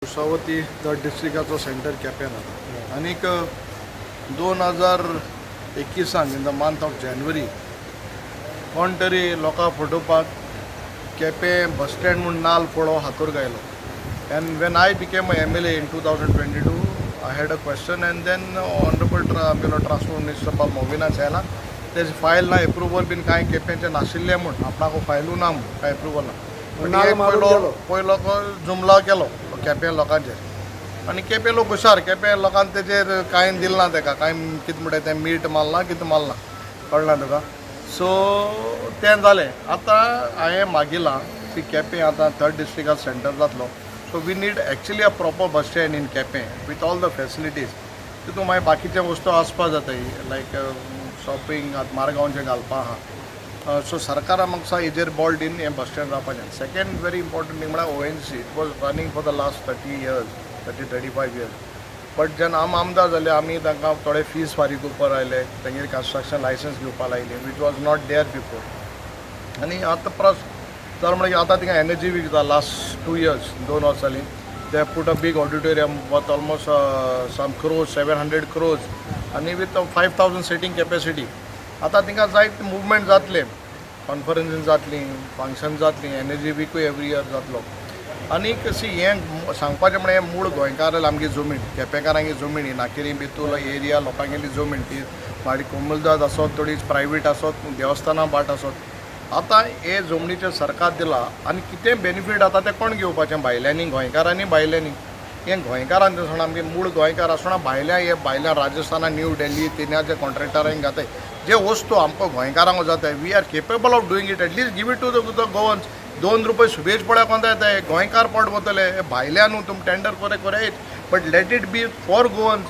Kushavati third डिस्ट्रिक्टाचो centre केप्यान आसा आनीक 2021 in the month of January कोण तरी लोकां फटोवपाक केपें बस स्टँड म्हूण नाल पळो हातूर घायलो. And when I became MLA in 2022, I had a question and then honourable आमगेलो ट्रान्सपोर्ट मिनिस्टर बाब मोविना आयला. तेजे फायल ना, एप्रुवल बीन कांय केपेंचें नाशिल्लें म्हूण, आपणाक फायलू ना म्हूण, कांय एप्रुवल ना. पण नाल एक मारून पयलो गेलो. पयलो जुमला केलो केपें लोकांचेर आनी केपें लोक हुशार. केपें लोकांक तेजेर कांय दिलें ना तेका, कांय कितें म्हणटा तें, मीठ मारलां, कितें मारलां कळना तुका. सो तें जालें. आतां हांवें मागिलां की केपें आतां थर्ड डिस्ट्रिक्टात सेंटर जातलो, so we need actually a proper bus stand in Quepem with all the facilities. तितून मागीर बाकीचे वस्तू आसपा जाताय, लायक शॉपिंग. आतां मारगांवचें घालपा आहा. सो सरकारा म्हाका हेजेर बॉल दिन हें बस स्टँड रावपाचें. सेकंड व्हेरी इम्पॉर्टंट थिंग म्हळ्यार ONGC, it was running for the last 30 years, 30, 35 years, but जेन्ना आम आमदार जाले, आमी तांकां थोडे फीस फारीक करपाक लायले, तेंगेर कन्स्ट्रक्शन लायसन्स घेवपाक लायली, which was not there before. आनी आतां प्रश्न जालो म्हणटकीर आतां थिंगा एनर्जी वीक जाता. लास्ट 2 इयर्स, 2 वर्सां जालीं, they put a big auditorium worth almost some crores, 700 crores, आनी with 5,000 seating capacity. आतां थिंगा जायत मुवमेंट जातलें, कॉन्फरन्सीस जातलीं, फंक्शन जातलीं, एनर्जी विकूय एवरी इयर जातलो. आनीक सी, हें सांगपाचें म्हळ्यार हें मूळ गोंयकारांली आमगे जमीन, केपेंकारांगे जमीन ही. नाकेरी बेतूल एरिया लोकांगेली जमीन ती. मागीर कोमुलदाद आसत, थोडी प्रायवेट आसत, देवस्थानां बाट आसत. आतां हे जमनीचेर सरकार दिला आनी कितें बेनिफीट जाता तें कोण घेवपाचें? भायल्यांनी, गोंयकारांनी, भायल्यांनी. हें गोंयकारांचें सोड, आमगे मूळ गोंयकार आसतना भायल्या, हे भायल्या राजस्थाना, न्यू दिल्ली तेन्नाचे कॉन्ट्रॅक्टरांक घाताय. जे वस्तू आमकां गोंयकारांक जाताय, we are capable of doing it, at least give it to the Goans. 2 रुपये सुबेज पळय कोंता येता, गोंयकार पोट वतले. भायल्या न्हू, तुमी टेंडर कोरे कोरे, but let it be for Goans,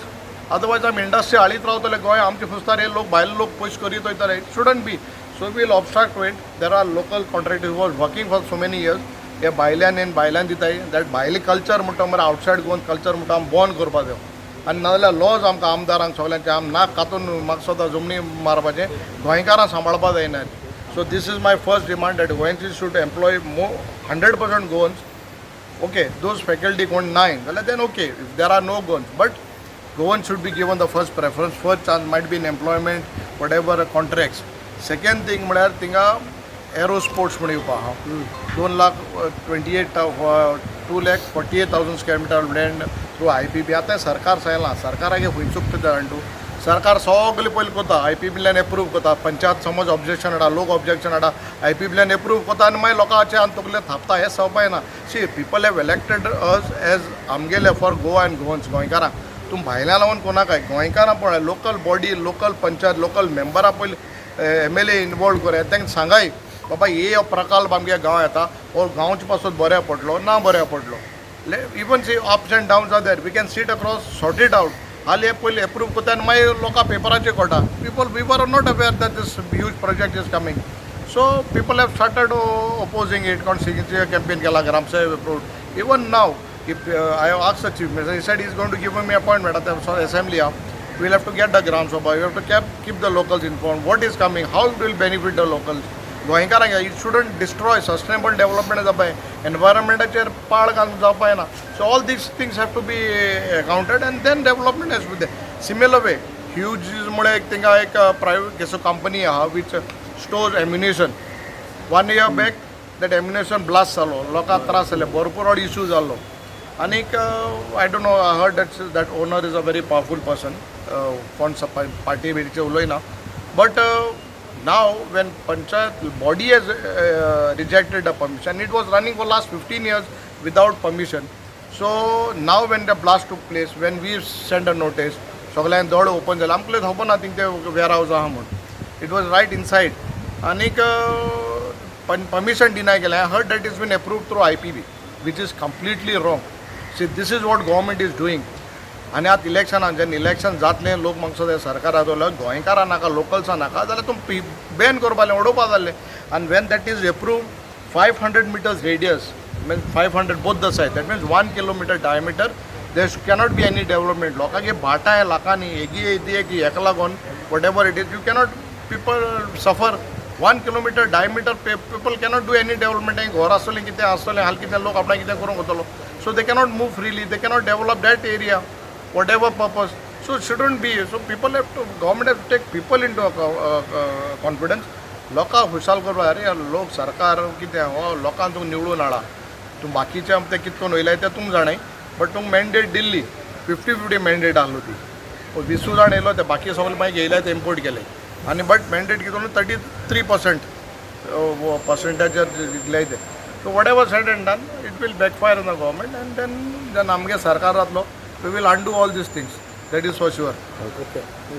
otherwise आमी इंडस्ट्री हाडीत रावतले. गोंय आमचे फुस्तार हे लोक, भायले लोक पयशे करीत वयतले. It shouldn't be so. We'll obstruct it. There are local contractors was working for so many years. हे भायल्यान येवन भायल्यान दिताय. That भायले कल्चर म्हणटा मरे, आवटसायड गोवन कल्चर म्हणटा, आमी बंद करपा जाय. आनी नाजाल्यार लॉज आमकां आमदारांक सगल्यांचे आम नाक कातून म्हाका सदां जमनी मारपाचें, गोंयकारांक सांबाळपा जायना. So this is my first demand, that ONGC should employ 100% Goans. Okay, those faculty कोण नाय जाल्यार then okay, if there are no Goans, but Goan should be given the first preference, first chance, might be in employment, whatever contracts. Second thing म्हळ्यार थिंगा aero sports म्हण येवपा आहा. 2 lakh 28, 2,48,000 square meter land through IPP. आतां सरकार सांगलां, सरकाराक खंय चुकता जाण तूं. सरकार सगलें पयलीं करता, आयपीपील्यान एप्रूव करता. पंचायत समज ऑब्जेक्शन हाडा, लोक ऑब्जेक्शन हाडा, आयपीपील्यान एप्रूव करता आनी मागीर लोकांचे आनी तकले थापता. हें जावपा ना. See, people have elected us as आमगेले फॉर गोवा एंड गोवन्स. गोंयकारांक तूं भायल्यान लावन कोणाकाय, गोंयकारां पळय, local body, local panchayat, local मेंबरां पयलीं एमएलए इनवॉल्व कराय. तांकां सांगाय, बाबा हे प्रकल्प आमगे गांव येता, हो गांवचे पासून बऱ्या पडलो ना बऱ्या पडलो. Even see, ups and downs are there, we can sit across, sort it out. हाली हे पयलीं एप्रूव करता आनी मागीर लोकां पेपराचेर कळटा. People, we were not aware that this huge project is coming, so people have started opposing it. कोण सिग्नेचर कॅम्पेन केला, ग्रामसेवक approved. Even now, if I have asked the chief minister, he said he's going to give me appointment at the assembly. We'll have to get the Gram Sabha. You have to keep the locals informed. What is coming, how it will benefit the locals. गोंयकारांक it shouldn't destroy sustainable development जावपाय, एनवायरमेंटाचेर पाळ घालून जावपाय ना. So all these things have to be accounted and then development has be. Similar way, huge मुळे एक थिंगा एक private केसो company आहा which stores ammunition. One year back that ammunition blast जालो, लोकांक त्रास जाले, भरपूर इशू जाल्लो. आनीक I don't know, I heard that that owner is a very powerful person. कोण पार्टी बिर्टीचे उलयना, but now when panchayat body has rejected the permission, it was running for last 15 years without permission. So now when the blast took place, when we send a notice, सगळ्यांक दोळे open जाले. आमकां खबर ना thing ते wear हावस आहा म्हूण. It was right inside. आनीक परमिशन डिनाय केलें. I heard that is been approve through IPB, which is completely wrong. See, this is what government is doing. आनी आतां इलेक्शनान जेन्ना इलेक्शन जातलें, लोक म्हाका दिसता सरकारा दवरलो गोंयकारां नाका, लोकल्सां नाका जाल्यार तुमी बॅन करपा उडोवपा जाल्लें. आनी when that is approve, 500 meters radius means 500 both the side, that means 1 kilometer diameter, there cannot be any development. लोकांगे भाटां लाखांनी एगी दी की हेका लागून what ever it is, you cannot, people suffer. 1 kilometre diameter people cannot do any development. घर आसतलें, कितें आसतलें, हाल कितें लोक आपणाक कितें करूंक वतलो. So they cannot move freely, they cannot develop that area, what ever purpose. So shouldn't be. So people have to government have to take people into confidence. लोकांक खुशाल करपाक. अरे लोक, सरकार कितें हो लोकांक तुका निवडून हाडा. तूं बाकीचे ते कितें करून वयले ते तुमकां जाणाय, बट तुमकां मॅन्डेट दिल्ली, 50-50 मॅन्डेट आहलो ती. विसू जाण येयलो ते, बाकी सगळे मागीर येयले ते इम्पोर्ट केले. आनी बट मॅन्डेट कितें, 33% पर्संटाचेर जिखले ते. So whatever said and done, it will backfire on the government and then जेन्ना आमगे सरकार जातलो, we will undo all these things, that is for sure. Okay, thank you.